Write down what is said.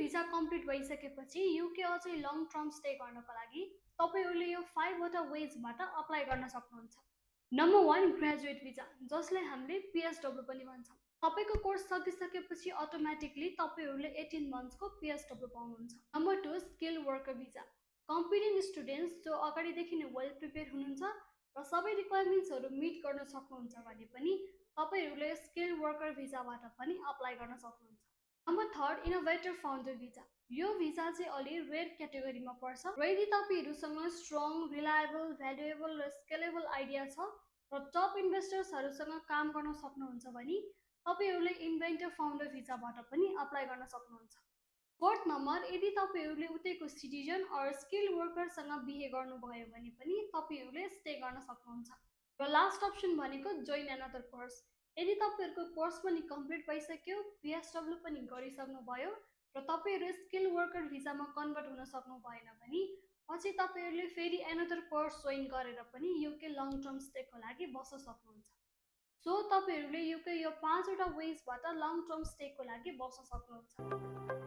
Visa complete भइसकेपछि UK अझै long term stay गर्नको लागि तपाईहरूले यो 5 वटा वेजबाट अप्लाई गर्न सक्नुहुन्छ। नम्बर 1 ग्रेजुएट भिजा, जसलाई हामीले पिएसडब्ल्यू पनि भन्छौँ। तपाईँको कोर्स सकिसकेपछि अटोमेटिकली तपाईँहरूले 18 मन्थ्सको पिएसडब्ल्यू पाउनुहुन्छ। Number 2 skill worker visa, competing students जो अगाडिदेखि नै वेल प्रिपेयर हुनुहुन्छ र सबै रिक्वायरमेन्ट्सहरू मिट गर्न सक्नुहुन्छ भने पनि तपाईहरूले स्किल वर्कर भिजाबाट पनि अप्लाई गर्न सक्नुहुन्छ। नम्बर 3 इनोभेटर फाउन्डर भिजा, यो भिजा चाहिँ अलि रेयर क्याटेगोरीमा पर्छ र यदि तपाईहरूसँग स्ट्रङ, रिलायबल, भ्यालुएबल र स्केलेबल आइडिया छ र टप इन्भेस्टर्सहरूसँग काम गर्न सक्नुहुन्छ भने तपाईहरूले इन्भेन्टर फाउन्डर भिजाबाट पनि अप्लाई गर्न सक्नुहुन्छ। फोर्थ नम्बर, यदि तपाईहरूले उतैको सिटिजन अर स्किल वर्करसँग बिहे गर्नुभयो भने पनि तपाईहरूले स्टे गर्न सक्नुहुन्छ। र लास्ट अप्सन भनेको जोइन एनदर कोर्स, यदि तपाईहरूको कोर्स पनि कम्प्लिट भइसक्यो, पिएसडब्ल्यू पनि गरिसक्नुभयो र तपाईँहरू स्किल वर्कर भिजामा कन्भर्ट हुन सक्नु भएन भने पछि तपाईँहरूले फेरि एनदर कोर्स जोइन गरेर पनि युके लङ टर्म स्टेको लागि बस्न सक्नुहुन्छ। सो तपाईहरूले युके यो 5 वटा वेजबाट लङ टर्म स्टेको लागि बस्न सक्नुहुन्छ।